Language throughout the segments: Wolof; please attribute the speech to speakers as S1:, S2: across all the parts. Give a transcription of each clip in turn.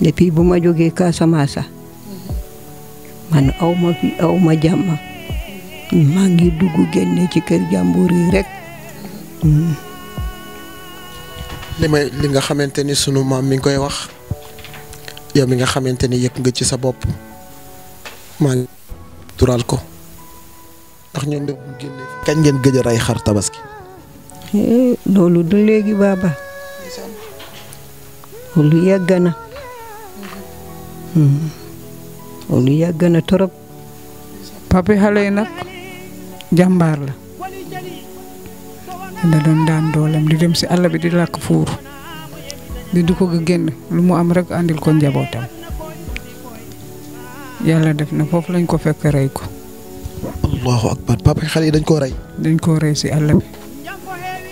S1: depuis bu ma jógee Casamance man awma fi awma jàmm maa ngi dugg génne ci kër jàmbur yi rek.
S2: li nga xamante ni sunu maam mi ngi koy wax yow mi nga xamante ni yëg nga ci sa bopp maa ngi tural ko ndax ñoom de bu génne kañ ngeen gëj a rey xar tabaski.
S1: loolu du léegi baaba loolu yàgg na loolu yàgg na torop.
S3: papi xale yi nag jàmbaar la da doon daan doolam di dem si àll bi di làkk fuur di du ko génn lu mu am rek andil ko njabootam yàlla def na foofu lañ ko fekk rey ko.
S2: allahu akbar papi xale yi dañ koo rey.
S3: dañ koo rey si àll bi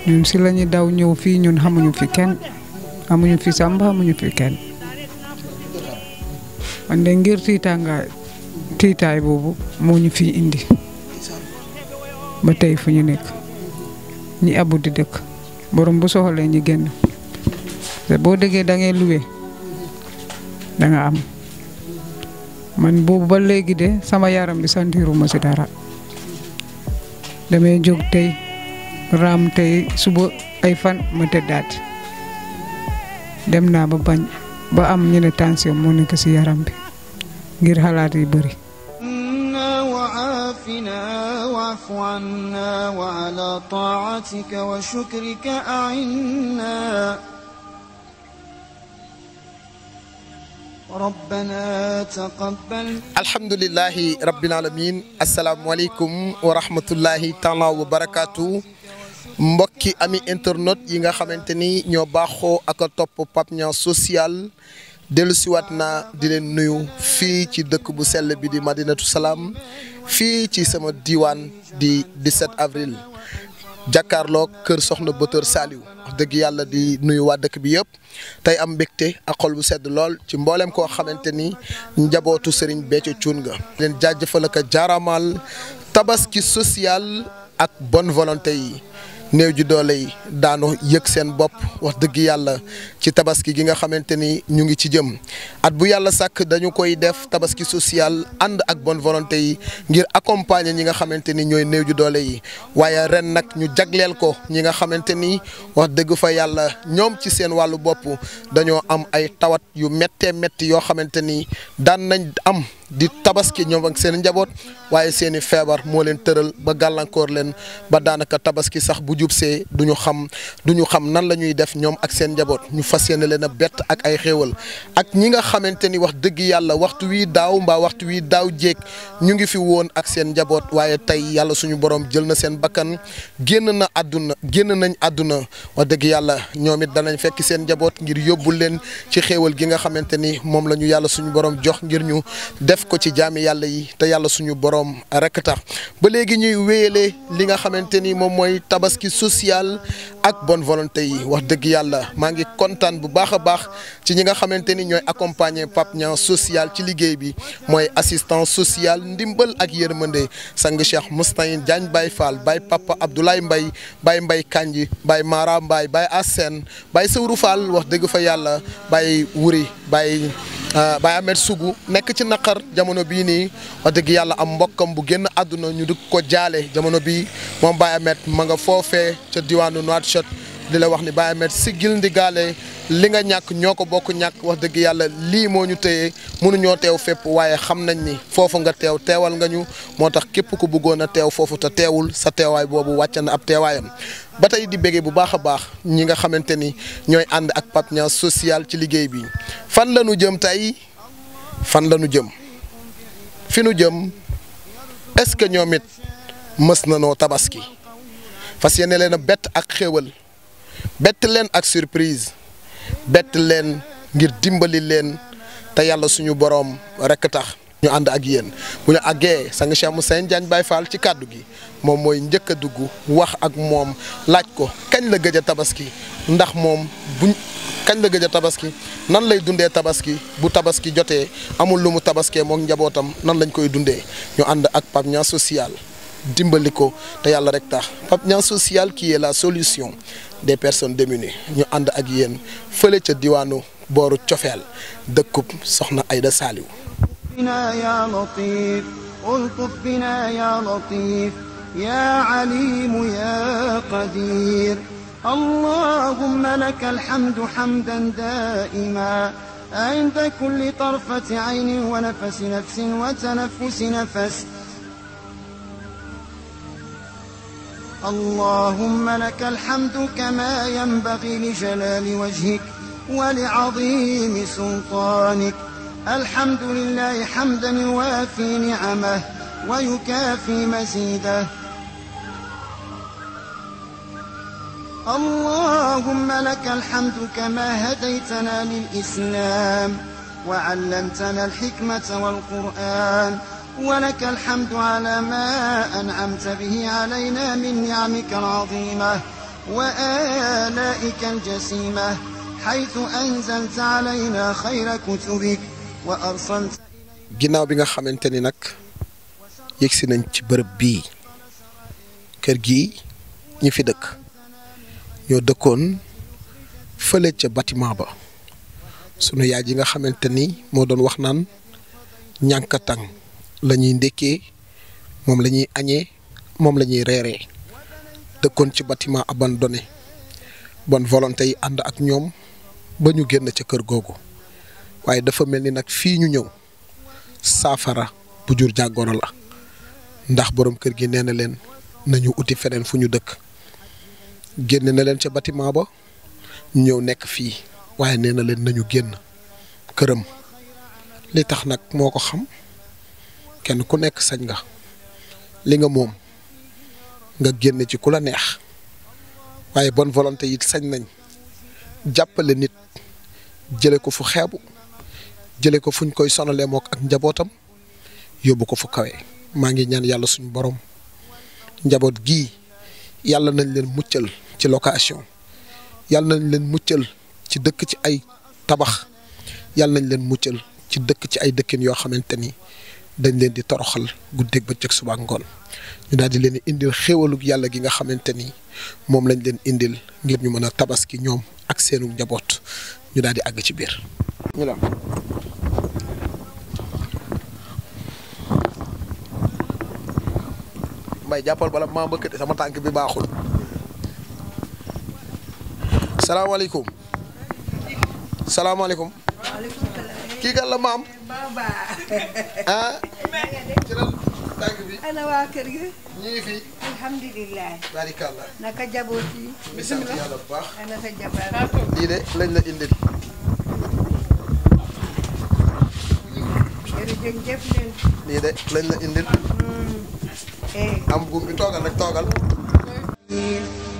S3: ñun si lañuy daw ñëw fii ñun xamuñu fi kenn amuñu fi sàmba amuñu fi kenn wante ngir tiitaay boobu moo ñu fi indi ba tey fu ñu nekk ñi abu di dëkk borom bu soxalee ñi génn te boo déggee da ngay luwe da nga am man boobu ba léegi de sama yaram bi santiruma si dara damay jóg tey raam tey suba ay fan ma tëddaat dem naa ba bañ ba am ñu ne tension moo nekk si yaram bi ngir xalaat yi bëri.
S4: واعف عنا وعلى طاعتك وشكرك أعنا ربنا تقبل.
S2: الحمد لله رب العالمين. السلام عليكم ورحمة الله تعالى وبركاته. mbokki ami internet yi nga xamante ni ñoo baaxoo ak a topp Pape Niang Social dellusiwaat na di leen nuyu fii ci dëkk bu sell bi di Madinatu Salaam fii ci sama diwaan di 17 avril jàkkaarloog kër Soxna Bator Saliou wax dëgg yàlla di nuyu waa dëkk bi yëpp tey am mbégte ak xol bu sedd lool ci mboolem koo xamante ni njabootu Serigne Béthio Thioune nga leen jaajëfal ak jaaramaal tabaski social ak bonne volonté yi. néew ji doole yi daanu yëg seen bopp wax dëgg yàlla ci tabaski gi nga xamante ni ñu ngi ci jëm at bu yàlla sàkk dañu koy def tabaski social ànd ak bonne volonté yi ngir accompagner ñi nga xamante ni ñooy néew ji doole yi waaye ren nag ñu jagleel ko ñi nga xamante ni wax dëgg fa yàlla ñoom ci seen wàllu bopp dañoo am ay tawat yu méttee métti yoo xamante ni daan nañ am di tabaski ñoom ak seen njaboot waaye seeni feebar moo leen tëral ba gàllankoor leen ba daanaka tabaski sax bu jubsee duñu xam nan la ñuy def ñoom ak seen njaboot ñu fas yéene leen a bett ak ay xéewal ak ñi nga xamante ni wax dëgg yàlla waxtu wii daaw mbaa waxtu wii daaw jéeg ñu ngi fi woon ak seen njaboot waaye tey yàlla suñu borom jël na seen bakkan génn nañ àdduna wax dëgg yàlla ñoom it danañ fekk seen njaboot ngir yóbbul leen ci xéewal gi nga xamante ni moom la ñu yàlla suñu borom jox ngir ñu def ko ci jaami yàlla yi te yàlla suñu borom rek tax ba léegi ñuy wéyale li nga xamante ni moom mooy tabaski social ak bonne volonté yi wax dëgg yàlla maa ngi kontaan bu baax a baax ci ñi nga xamante ni ñooy accompagner Pape Niang Social ci liggéey bi mooy assistance sociale ndimbal ak yërmande sang Cheikh Moustahine Diagne Baye Fall Baye Papa Abdoulaye Mbaye Baye Mbaye Kanji Baye Mara Mbaye Baye Assène Baye Sewru Fall wax dëgg fa yàlla Baye Wuri Baye Ahmed Sougou nekk ci naqar jamono bii nii wax dëgg yàlla am mbokkam bu génn àdduna ñu di ko jaale jamono bii moom Baye Ahmed ma nga foofee ca diwaanu Nouakchott di la wax ni Baye Ahmed siggil ndigaale li nga ñàkk ñoo ko bokk ñàkk wax dëgg yàlla lii moo ñu téye mënuñoo teew fépp waaye xam nañ ni foofu nga teewal nga ñu moo tax képp ku bëggoon a teew foofu te teewul sa teewaay boobu wàcc na ab teewaayam ba tey di béggee bu baax a baax ñi nga xamante ni ñooy ànd ak Pape Niang Social ci liggéey bi fan la ñu jëm tey fan la ñu jëm fi nu jëm est-ce que ñoom it mës na noo tabaski fas yéene leen a bett ak xéewal bett leen ak surprise bett leen ngir dimbali leen te yàlla suñu boroom rekk tax ñu ànd ak yéen bu ñu àggee sang Cheikh Moustahine Diagne Baye Fall ci kàddu gi moom mooy njëkk a dugg wax ak moom laaj ko kañ la gëj a tabaski ndax moom kañ la gëj a tabaski nan lay dundee tabaski bu tabaski jotee amul lu mu tabaskee mook njabootam nan lañ koy dundee ñu ànd ak Pape Niang Social dimbali ko te yàlla rek tax Pape Niang Social qui est la solution des personnes démunies ñu ànd ak yéen fële ca diwaanu booru cofeel dëkkub soxna Aïda Saliou.
S4: بنا يا لطيف ألطف بنا يا لطيف يا عليم يا قدير اللهم لك الحمد حمدا دائما عند كل طرفة عين ونفس نفس وتنفس نفس اللهم لك الحمد كما ينبغي لجلال وجهك ولعظيم سلطانك الحمد لله حمدا يوافي نعمه ويكافي مزيده اللهم لك الحمد كما هديتنا للإسلام وعلمتنا الحكمة والقرآن ولك الحمد على ما أنعمت به علينا من نعمك العظيمة وآلائك الجسيمة حيث أنزلت علينا خير كتبك وأرسلت
S2: ginnaaw bi nga xamante ni nag yegsi nañ ci bërëb bii kër gii ñi fi dëkk ñoo dëkkoon fële ca bâtiment ba sunu yaay ji nga xamante ni moo doon wax naan ñànkatang la ñuy ndékkee moom la ñuy añee moom la ñuy reeree dëkkoon ci bâtiment abandonné bonne volonté yi ànd ak ñoom ba ñu génn ca kër googu waaye dafa mel ni nag fii ñu ñëw saafara bu jur jàngoro la ndax borom kër gi nee na leen nañu uti feneen fu ñu dëkk génn na leen ca bâtiment ba ñëw nekk fii waaye nee na leen nañu génn këram li tax nag moo ko xam kenn ku nekk sañ nga li nga moom nga génn ci ku la neex waaye bonne volonté yi sañ nañ jàppale nit jële ko fu xeebu jële ko fuñ koy sonalee mook ak njabootam yóbbu ko fu kawe maa ngi ñaan yàlla suñu borom njaboot gii yàlla nañ leen muccal ci location yàlla nañ leen muccal ci dëkk ci ay tabax yàlla nañ leen muccal ci dëkk ci ay dëkkin yoo xamante ni dañ leen di toroxal guddeeg bëccëg suba ngoon ñu daal di leen indil xéewalug yàlla gi nga xamante ni moom lañ leen indil ngir ñu mën a tabaski ñoom ak seenu njaboot ñu daal di àgg ci biir. ñu la may jàppal bala maa mbëkk de sama tànk bi baaxul. salaamaaleykum. salaamaaleykum. kii kan la maam. ah. ci lan tànk bi.
S1: ana waa kër gi.
S2: ñu ngi fi.
S1: alhamdulilah.
S2: barikàlla.
S1: naka jaboot yi.
S2: mi sant yàlla bu baax.
S1: ana sa jabar.
S2: lii de lañ la indil.
S1: jërëjëf leen.
S2: lii de lañ la indil. am buum bi toogal rek toogal.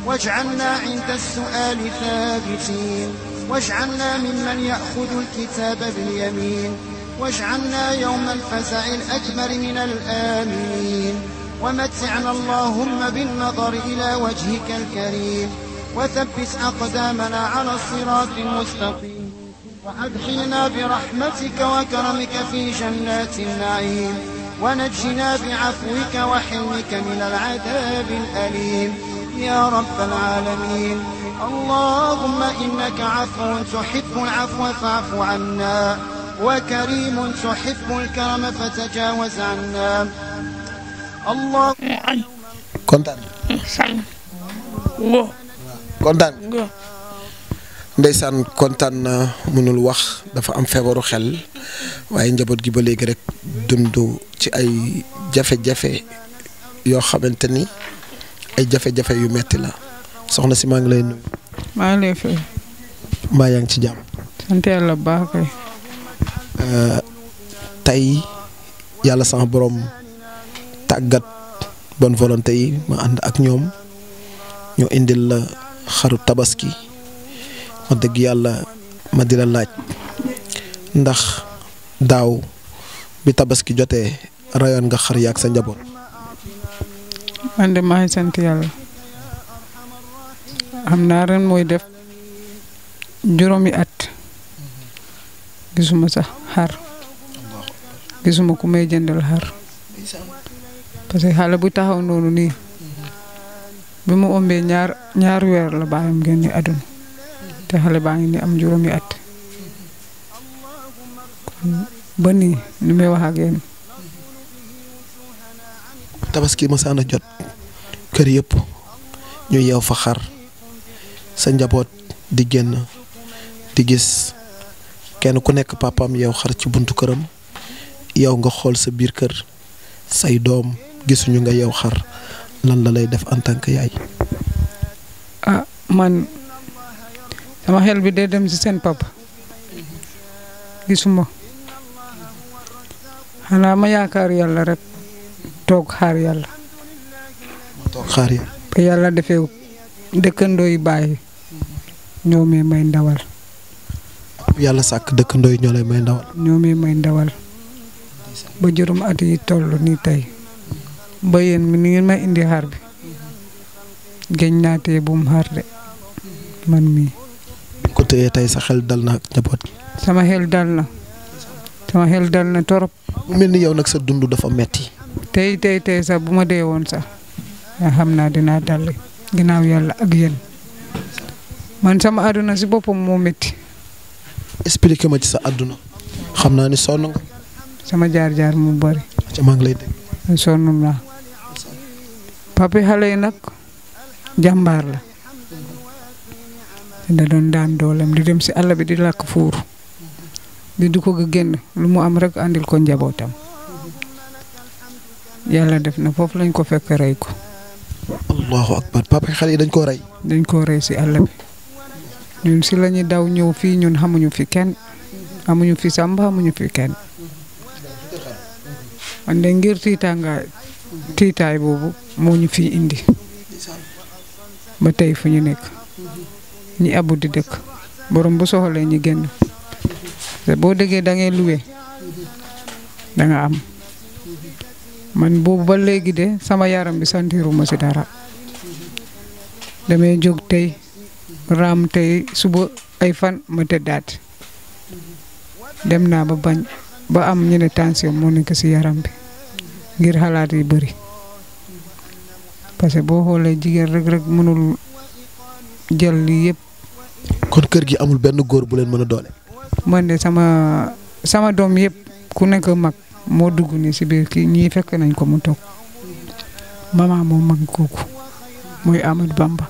S4: واجعلنا عند السؤال ثابتين واجعلنا ممن يأخذ الكتاب باليمين واجعلنا يوم الفزع الأكبر من الآمنين ومتعنا اللهم بالنظر إلى وجهك الكريم وثبت أقدامنا على الصراط المستقيم وأدخلنا برحمتك وكرمك في جنات النعيم ونجنا بعفوك وحلمك من العذاب الأليم يا رب العالمين اللهم إنك عفو تحب العفو فاعف عنا وكريم تحب الكرم فتجاوز عنا الله
S2: kontaan kontaan ndeysaan kontaan na mënul wax dafa am feebaru xel waaye njaboot gi ba léegi rek dund ci ay jafe-jafe yoo xamante ni ay jafe-jafe yu metti la soxna si maa ngi lay nuyu.
S3: maa ngi lay fay.
S2: mbaa yaa ngi ci jàmm.
S3: sant yàlla bu baax kay.
S2: tey yàlla sama borom tàggat bonne volonté yi ma ànd ak ñoom ñoo indil la xaru tabaski ma dëgg yàlla ma di la laaj ndax daaw bi tabaski jotee rayoon nga xar yaak sa njaboot.
S3: man de maa ngi sant yàlla xam naa ren mooy def juróomi at gisuma sax xar gisuma ku may jëndal xar parce que xale bu taxaw noonu nii bi mu ombee ñaar weer la baayam génne àdduna te xale baa ngi ni am juróomi at ba nii ni may wax ak yéen.
S2: tabaski masaan a jot kër yëpp ñu yeew fa xar sa njaboot di génn di gis kenn ku nekk papaam yeew xar ci buntu këram yow nga xool sa biir kër say doom gisuñu nga yeew xar lan la lay def en tant que yaay.
S3: Man sama xel bi day dem ci seen papa gisuma xanaa ma yaakaar yàlla rek toog xaar yàlla. ba yàlla defee dëkkandoo yi bàyyi ñoo may ndawal.
S2: yàlla sàkk dëkkandoo yi ñoo lay may ndawal.
S3: ñoo may ndawal ba juróom at yi toll nii tey ba yéen mi ni ngeen may indi xar bi géej naa tee bu mu xar de man mii.
S2: ko téyee tey sa xel dal na ak njaboot gi.
S3: sama xel dal na torop.
S2: mu mel ni yow nag sa dund dafa metti.
S3: tey sax bu ma dee woon sax nga xam naa dinaa dal ginnaaw yàlla ak yéen man sama àdduna si boppam moo metti.
S2: expliqué ma ci sa àdduna. xam naa ni sonn nga.
S3: sama jaar-jaar mu bari.
S2: maa ngi lay dégg.
S3: sonn naa papi xale yi nag jàmbaar la. da doon daan dooleem di dem si àll bi di làkk fuur di ko génn lu mu am rek andil ko njabootam yàlla def na foofu lañ ko fekk rey ko.
S2: allahu akbar papa xale yi dañ koo rey.
S3: dañ koo rey si àll bi ñun si lañuy daw ñëw fii ñun xamuñu fi kenn amuñu fi sàmba amuñu fi kenn man de ngir tiitaay boobu moo ñu fi indi ba tey fu ñu nekk. ñi abu di dëkk borom bu soxlee ñi génn te boo déggee da ngay luwe da nga am man boobu ba léegi de sama yaram bi santiruma ci dara damay jóg tey raam tey suba ay fan ma tëddaat dem naa ba bañ ba am ñu ne tension moo nekk ci yaram bi ngir xalaat yi bëri parce que boo xoolee jigéen rek mënul jël lii yëpp.
S2: kon kër gi amul benn góor bu leen mën a doole.
S3: man de sama doom yëpp ku nekk mag moo dugg ni si biir kii ñii fekk nañ ko mu toog mama moo mag kooku mooy Amadou Bamba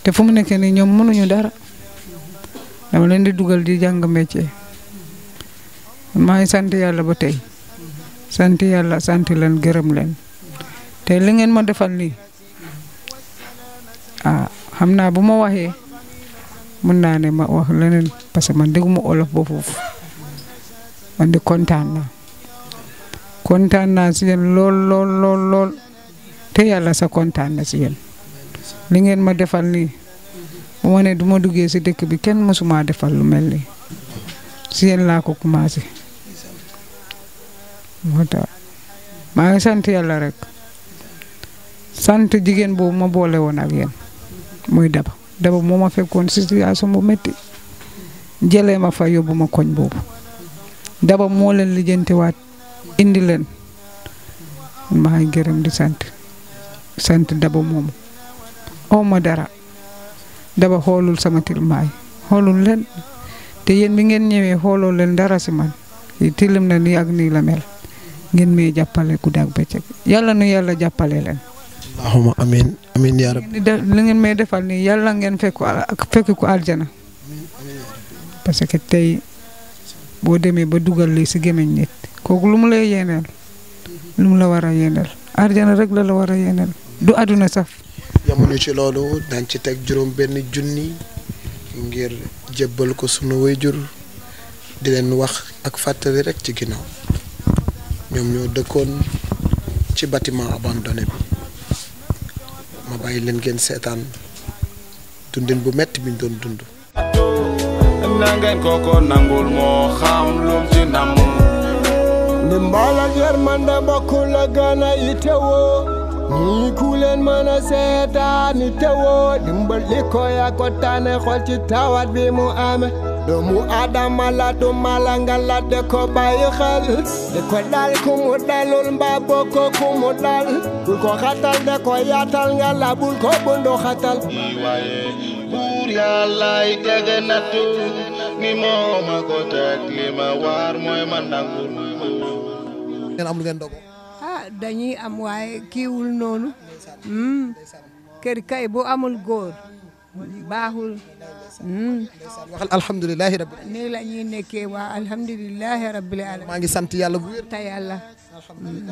S3: te fu mu nekk nii ñoom mënuñu dara dama leen di dugal di jàng métier maa ngi sant yàlla ba tey sant yàlla sant leen gërëm leen te li ngeen ma defal nii xam naa bu ma waxee mën naa ne ma wax leneen parce que man dégguma olof ba foofu man de kontaan naa si yéen lool te yàlla sa kontaan na si yéen li ngeen ma defal nii bu ma ne du ma duggee si dëkk bi kenn mësuma defal lu mel nii si yéen laa ko commencé moo tax maa ngi sant yàlla rek sant jigéen boobu ma boole woon ak yéen muy daba moo ma fekkoon situation bu métti jëlee ma fa yóbbu ma koñ boobu daba moo leen lijjantiwaat indi leen maa ngi gërëm di sant daba moomu aw ma dara daba xoolul sama tilmaay xoolul leen te yéen bi ngeen ñëwee xooloo leen dara si man tilim na nii ak nii la mel ngeen may jàppale guddi ak bëccëg yàlla nu yàlla jàppale leen.
S2: allahumma amiin yaa rabbi.
S3: li ngeen may defal nii yàlla ngeen fekk ko aljana parce que tey boo demee ba dugal lii si gémmiñ nit kooku lu mu lay yéeneel lu mu la war a yéeneel aljana rek la war a yéeneel du àdduna saf.
S2: yamuñu ci loolu dañ ci teg juróom benn junni ngir jébbal ko sunu wayjur di leen wax ak fàttali rek ci ginnaaw ñoom ñoo dëkkoon ci bâtiment abandonné bi ma bàyyi leen ngeen seetaan dundin bu metti biñ doon dund.
S5: na ngeen ko nangul moo xam lum ci namm. ndimbal ak yërmande mbokk la gën a yittewoo ñii ku leen mën a seetaan yittewoo dimbal li ko yaa ko tànne xool ci tawat bi mu ame doomu Adama la du mala nga la de ko bàyyi xel de ko dal ku mu dalul mbaa bokko ku mu dal bul ko xatal de ko yaatal nga la bul ko bundu xatal waaye buur Yàlla ay tege nattu ni moo ma ko teg li ma waar mooy ma nangul
S2: ngeen am lu ngeen dogo
S1: dañuy am waaye kiiwul noonu kër kay bu amul góor baaxul
S2: waxal alhamdulilahi rabbil alamin
S1: nii la ñuy nekkee waa alhamdulilahi rabbil alamin
S2: maa ngi sant yàlla bu wér
S1: te yàlla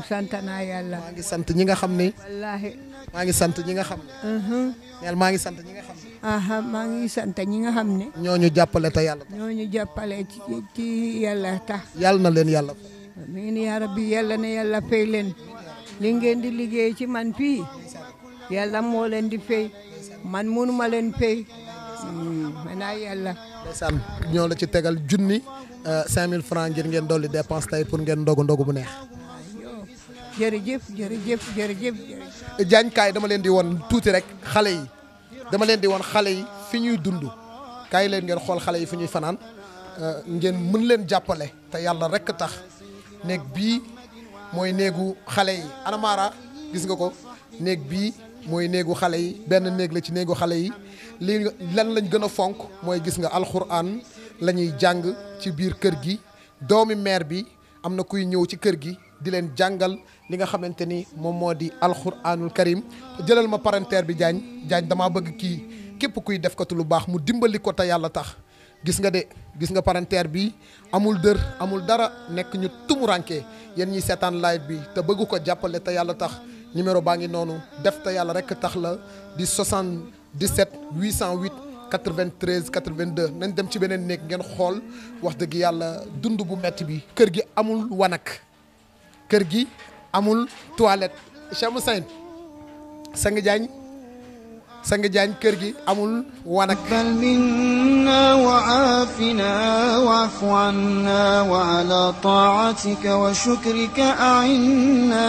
S1: sant naa yàlla
S2: maa ngi sant ñi nga xam ne
S1: wallaahi
S2: maa ngi sant ñi nga xam ne neel maa ngi sant ñi nga xam ne
S1: maa ngi sant ñi nga xam ne
S2: ñooñu jàppale te yàlla tax
S1: ñooñu jàppale ci yàlla tax
S2: yàlla na leen yàlla
S1: amiin yaa rabbi yàlla na yàlla fay leen li ngeen di liggéey ci man fii yàlla moo leen di fay man mënuma leen fay maintenant yàlla
S2: ndeysaan ñoo la ci tegal junni 5000 francs ngir ngeen dolli dépense tey pour ngeen ndogu bu neex
S1: jërëjëf jërëjëf jërëjëf
S2: Diagne kaay dama leen di won tuuti rek xale yi dama leen di won xale yi fi ñuy dund kaay leen ngeen xool xale yi fi ñuy fanaan ngeen mën leen jàppale te yàlla rek tax néeg bii mooy néegu xale yi anamara gis nga ko néeg bii mooy néegu xale yi benn néeg la ci néegu xale yi lii lan lañ gën a fonk mooy gis nga alxuraan la ñuy jàng ci biir kër gi doomi maire bi am na kuy ñëw ci kër gi di leen jàngal li nga xamante ni moom moo di alxuraanul karim jëlal ma parentaire bi Diagne damaa bëgg kii képp kuy def katu lu baax mu dimbali ko te yàlla tax gis nga parentaire bi amul dër amul dara nekk ñu tumuranke yéen ñiy seetaan live bi te bëgg ko jàppale te yàlla tax numéro baa ngi noonu def te yàlla rek tax la di 77 808 93 82 nañ dem ci beneen néeg ngeen xool wax dëgg yàlla dund bu metti bi kër gi amul wanak kër gi amul toilette Cheikh Moussaïn Sang Diagne kër gi amul wanak
S4: bal minna wa aafina wa'fu anna wa ala ta'atika wa shukrika a'inna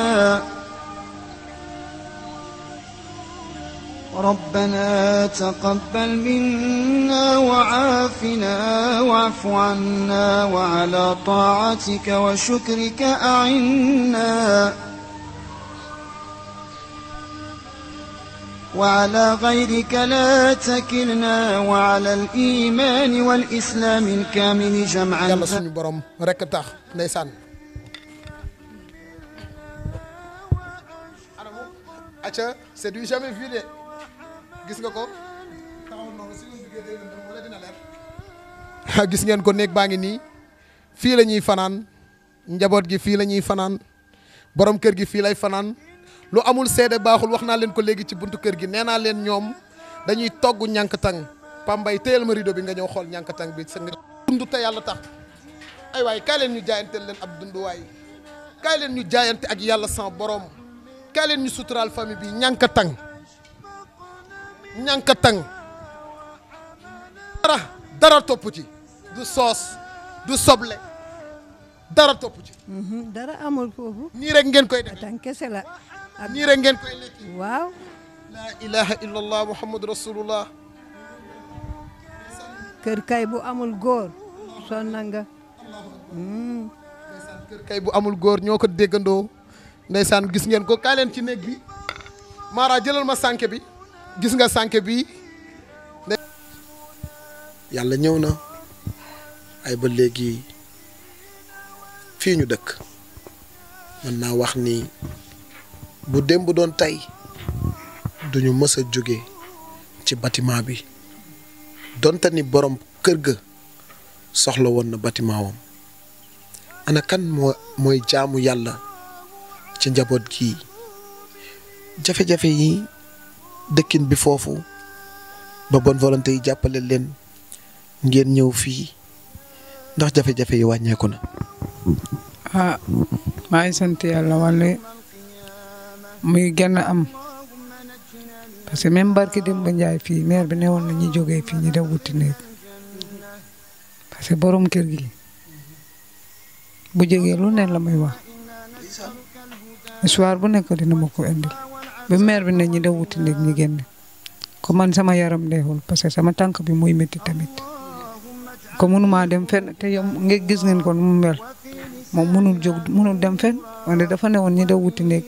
S4: ربنا تقبل منا وعافنا واعف عنا وعلى طاعتك وشكرك أعنا وعلى غيرك لا تكلنا وعلى الإيمان والإسلام الكامل جمعا
S2: yàlla suñu borom rek tax ndeysaan aca c'est du jamais vu de gis nga ko taxaw noonu si wala dina leer gis ngeen ko néeg baa ngi nii fii la ñuy fanaan njaboot gi fii la ñuy fanaan borom kër gi fii lay fanaan lu amul seede baaxul wax naa leen ko léegi ci buntu kër gi nee naa leen ñoom dañuy togg ñànkatang Pambay téyel ma rideau bi nga ñëw xool ñànkatang bi sa nga dund te yàlla tax ay waay kaay leen ñu jaayanteel leen ab dund waay kaay leen ñu jaayante ak yàlla sans borom kaay leen ñu suturaal famille bi ñànkatang dara topp ci du soos du soble dara topp ci
S1: dara amul foofu
S2: nii rek ngeen koy def
S1: tan kese la
S2: nii rek ngeen koy lekk
S1: waaw
S2: la ilaha illallah muhammadu rasulullah
S1: kër kay bu amul góor sonna nga
S2: kër kay bu amul góor ñoo ko déggandoo ndeysaan gis ngeen ko kaay leen ci néeg bi Mara jëlal ma sànke bi gis nga sànke bi yàlla ñëw na ay ba léegi fii ñu dëkk mën naa wax ni bu démb doon tey duñu mës a jóge ci bâtiment bi donte ni borom kër ga soxla woon na bâtiment wam ana kan mooy jaamu yàlla ci njaboot gi jafe-jafe yi dëkkin bi foofu ba bonne volonté yi jàppale leen ngeen ñëw fii ndax jafe-jafe yi wàññeeku na.
S3: maa ngi sant yàlla wala muy gën a am parce que même barki Demba Ndiaye fii maire bi newoon na ñi jógee fii ñi def wuti néeg parce que borom kër gi bu jógee lu ne la muy wax histoire bu nekk dina ma ko indil ba maire bi ne ñi def wuti néeg ñi génne ko man sama yaram neexul parce que sama tànk bi muy métti tamit ko mënuma dem fenn te yow nga gis ngeen ko nu mu mel moom mënul jóg mënul dem fenn wante dafa ne woon ñi def wuti néeg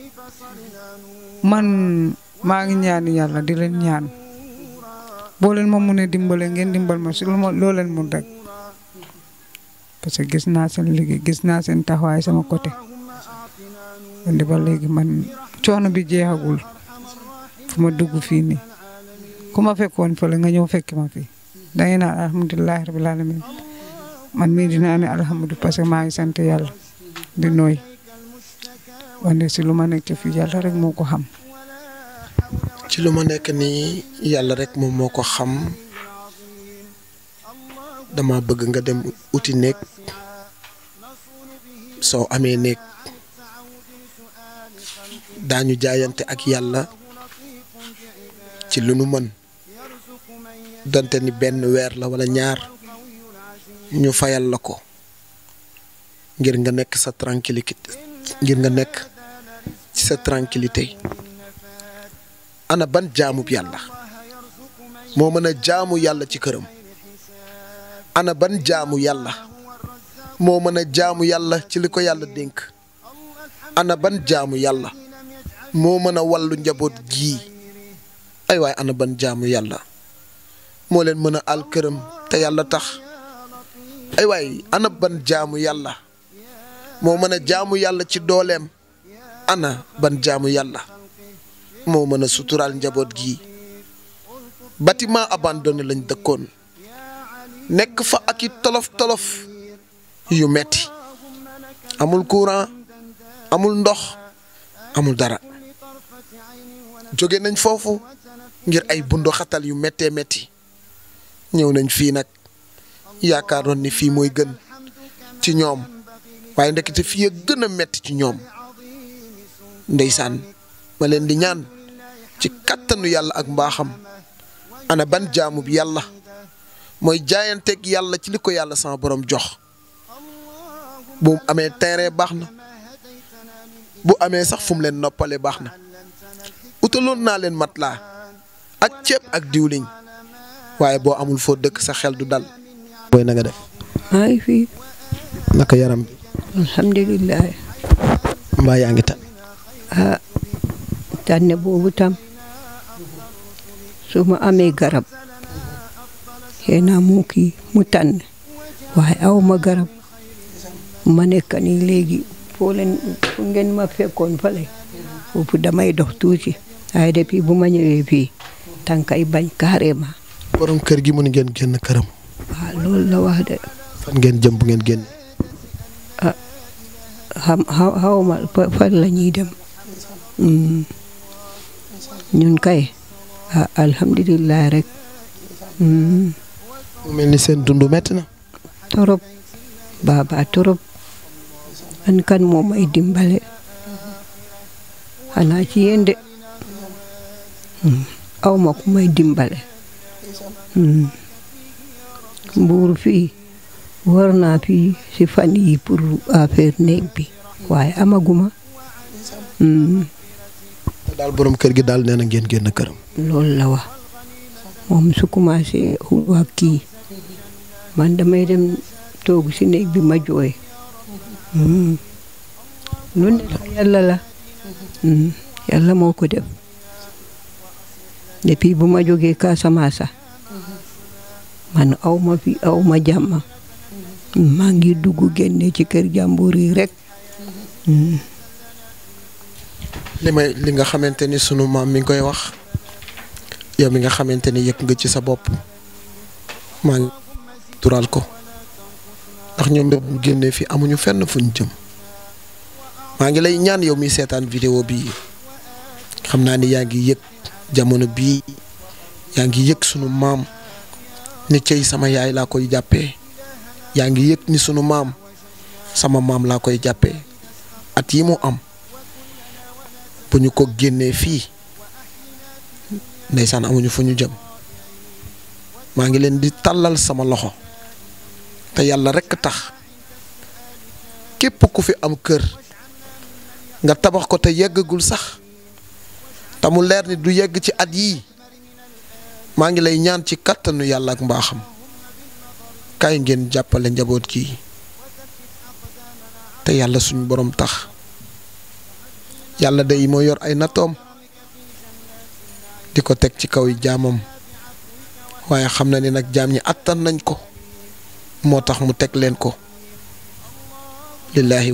S3: man maa ngi ñaan yàlla di leen ñaan boo leen ma mun a dimbale ngeen dimbal ma si loo leen mun rek parce que gis naa seen liggéey gis naa seen taxawaay sama côté wante ba léegi man coono bi jeexagul fu ma dugg fii nii ku ma fekkoon fële nga ñëw fekki ma fii dangay naan alhamdulilah rabbil alamin man mii dinaa ne alhamdulilah parce que maa ngi sant yàlla di nooy wante si lu ma nekk fii yàlla rek moo ko xam.
S2: ci lu ma nekk nii yàlla rek moom moo ko xam dama bëgg nga dem uti néeg soo amee néeg daañu jaayante ak yàlla ci lu nu mën donte ni benn weer la wala ñaar ñu fayal la ko ngir nga nekk sa tranquillité ngir nga nekk ci sa tranquillité ana ban jaamub yàlla moo mën a jaamu yàlla ci këram ana ban jaamu yàlla moo mën a jaamu yàlla ci li ko yàlla dénk ana ban jaamu yàlla moo mën a wàllu njaboot gii ay waay ana ban jaamu yàlla moo leen mën a al këram te yàlla tax ay waay ana ban jaamu yàlla moo mën a jaamu yàlla ci dooleem ana ban jaamu yàlla moo mën a suturaal njaboot gii bâtiment abandonné lañ dëkkoon nekk fa ak i tolof-tolof yu metti amul courant amul ndox amul dara jóge nañ foofu ngir ay bundu xatal yu méttee métti ñëw nañ fii nag yaakaaroon ni fii mooy gën ci ñoom waaye ndekete fii a gën a metti ci ñoom ndeysaan ma leen di ñaan ci kàttanu yàlla ak mbaaxam ana ban jaamu bi yàlla mooy jaayanteeg yàlla ci li ko yàlla sama borom jox bu mu amee terrain baax na bu amee sax fu mu leen noppale baax na utaloon naa leen matelas ak ceeb ak diwliñ waaye boo amul foo dëkk sa xel du dal. booy na nga def.
S1: maa ngi fi.
S2: naka yaram bi.
S1: alhamdulilah.
S2: mbaa yaa ngi tan.
S1: ah tànne boobu tam su ma amee garab xëy na mu kii mu tànn waaye aw ma garab ma nekk nii léegi foo ngeen ma fekkoon fale foofu damay dox tuuti waaye depuis bu ma ñëwee fii tànkay bañ carrément.
S2: borom kër gi mën ngeen génn këram.
S1: waaw loolu la wax de.
S2: fan ngeen jëm bu ngeen génn.
S1: ah xaw ma fan la ñuy dem. ñun kay alhamdulilah rek.
S2: mu mel ni seen dund metti na.
S1: torop baaba torop an kan moo may dimbale xanaa ci yéen de aw ma ku may dimbale mbuur fii war naa fii si fan yi pour affaire néeg bi waaye amaguma.
S2: daal borom kër gi daal nee na ngeen génn këram.
S1: loolu la wax moom su commencé wax kii man damay dem toog si néeg bi ma jooy. lu ne yàlla la. yàlla moo ko def depuis bu ma jógee Casamance man aw ma fi aw ma jàmm maa ngi dugg génne ci kër jàmbur yi rek.
S2: li nga xamante ni sunu maam mi ngi koy wax yow mi nga xamante ni yëg nga ci sa bopp maa ngi tural ko ndax ñoom ñëpp ñu génnee fi amuñu fenn fuñ jëm maa ngi lay ñaan yow mi seetaan vidéo bii xam naa ni yaa ngi yëg jamono bii yaa ngi yëg sunu maam ni cey sama yaay laa koy jàppee yaa ngi yëg ni sunu maam sama maam laa koy jàppee at yi mu am bu ñu ko génnee fii ndeysaan amuñu fu ñu jëm maa ngi leen di tàllal sama loxo te yàlla rekk tax képp ku fi am kër nga tabax ko te yeggagul sax te mu leer ni du yegg ci at yii maa ngi lay ñaan ci kàttanu yàlla ak mbaaxam kaay ngeen jàppale njaboot gi te yàlla suñu borom tax yàlla day moo yor ay nattoom di ko teg ci kaw yi jaamam waaye xam na ni nag jaam ñi attan nañ ko moo tax mu teg leen ko lillahi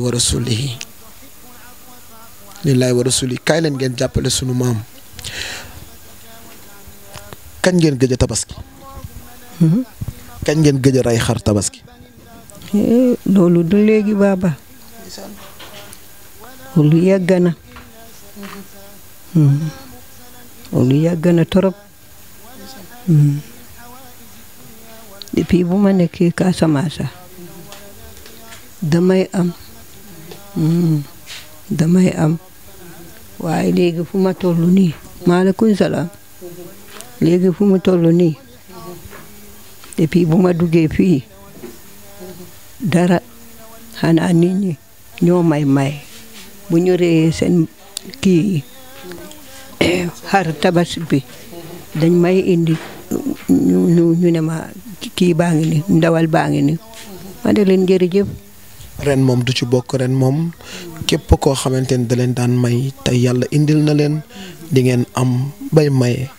S2: wa rasulihi kaay leen ngeen jàppale sunu maam. kañ ngeen gëj a tabaski. kañ ngeen gëj a rey xar tabaski.
S1: loolu du léegi baaba. loolu yàgg na. loolu yàgg na trop. depuis bu ma nekkee Casamance damay am waaye léegi fu ma toll nii maaleykum salaam léegi fu ma toll nii depuis bu ma duggee fii dara xanaa nit ñi ñoo may bu ñu reyee seen kii xar tabaski bi dañ may indi ñu ne ma kii baa ngi ni ndawal baa ngi ni ma ne leen jërëjëf.
S2: ren moom du ci bokk. ren moom képp koo xamante ni da leen daan may tey yàlla indil na leen di ngeen am bay maye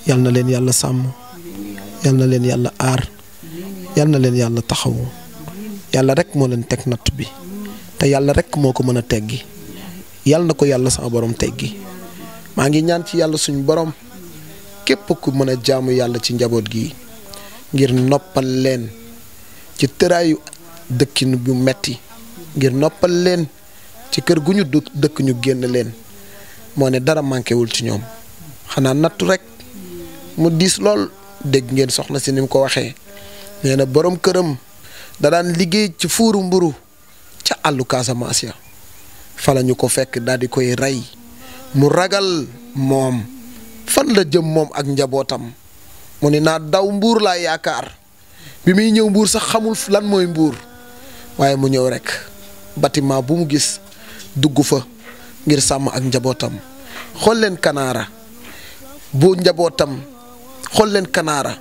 S2: yal na leen yàlla sàmm yal na leen yàlla aar yal na leen yàlla taxawu yàlla rek moo leen teg natt bi te yàlla rek moo ko mën a teggi yal na ko yàlla sama borom teggi. maa ngi ñaan ci yàlla suñu borom képp ku mën a jaamu yàlla ci njaboot gi ngir noppal leen ci tëraayu dëkkin bu metti ngir noppal leen ci kër gu ñu dëkk ñu génn leen moo ne dara manqué wul ci ñoom xanaa nattu rek mu diis lool. dégg ngeen soxna si ni mu ko waxee nee na borom këram da daan liggéey ci fuuru mburu ca àllu Casamance ya fa la ñu ko fekk daal di koy rey mu ragal moom fan la jëm moom ak njabootam mu ne naa daw mbuur laa yaakaar bi muy ñëw mbuur sax xamul lan mooy mbuur waaye mu ñëw rek bâtiment bu mu gis dugg fa ngir sàmm ak njabootam. xool leen kanaara bu njabootam xool leen kanaara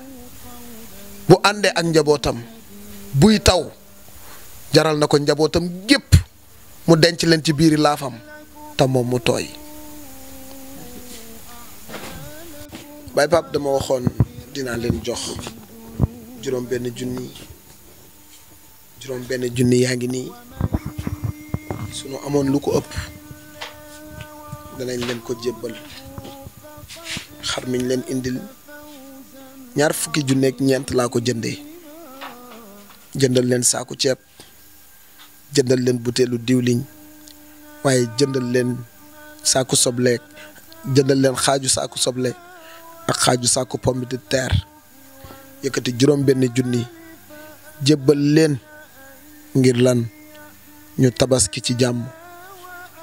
S2: bu àndee ak njabootam buy taw jaral na ko njabootam gépp mu denc leen ci biiri laafam te moom mu tooy. Baye Pape dama waxoon dinaa leen jox juróom benn junni yaa ngi nii sunu amoon lu ko ëpp danañ leen ko jébbal. xar miñ leen indil 20 junni ak ñeent laa ko jëndee jëndal leen saaku ceeb jëndal leen butéelu diwliñ waaye jëndal leen saaku soble jëndal leen xaaju saaku soble ak xaaju saaku pomme de terre yëkkati juróom benn junni jébbal leen ngir lan ñu tabaski ci jàmm.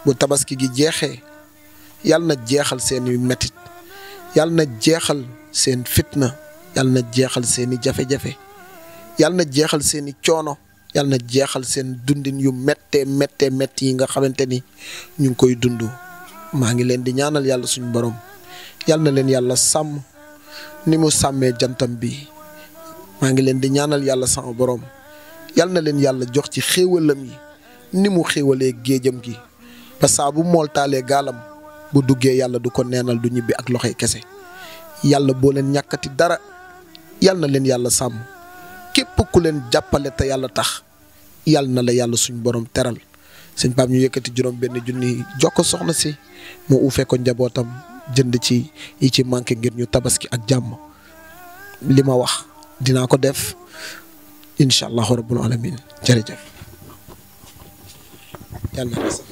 S2: bu tabaski gi jeexee yàlla na jeexal seeni metit yàlla na jeexal seen fitna yàlla na jeexal seeni jafe-jafe yàlla na jeexal seeni coono yàlla na jeexal seen dundin yu méttee métti yi nga xamante ni ñu ngi koy dund. maa ngi leen di ñaanal yàlla suñu borom yàlla na leen yàlla sàmm ni mu sàmmee jantam bi. maa ngi leen di ñaanal yàlla sama borom yàlla na leen yàlla jox ci xéewalam yi ni mu xéewalee géejam gi ba saa bu mool taalee gaalam bu duggee yàlla du ko neenal du ñibbi ak loxoy kese. yàlla boo leen ñàkkati dara yàlla na leen yàlla sàmm képp ku leen jàppale te yàlla tax yàlla na la yàlla suñu borom teral. sëñ Pape ñu yëkkati juróom benn junni jox ko soxna si mu uufee ko njabootam jënd ci yi ci manqué ngir ñu tabaski ak jàmm. li ma wax dinaa ko def incha allahu rabbul alamin jërëjëf. yàlla na sax.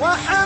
S4: وحال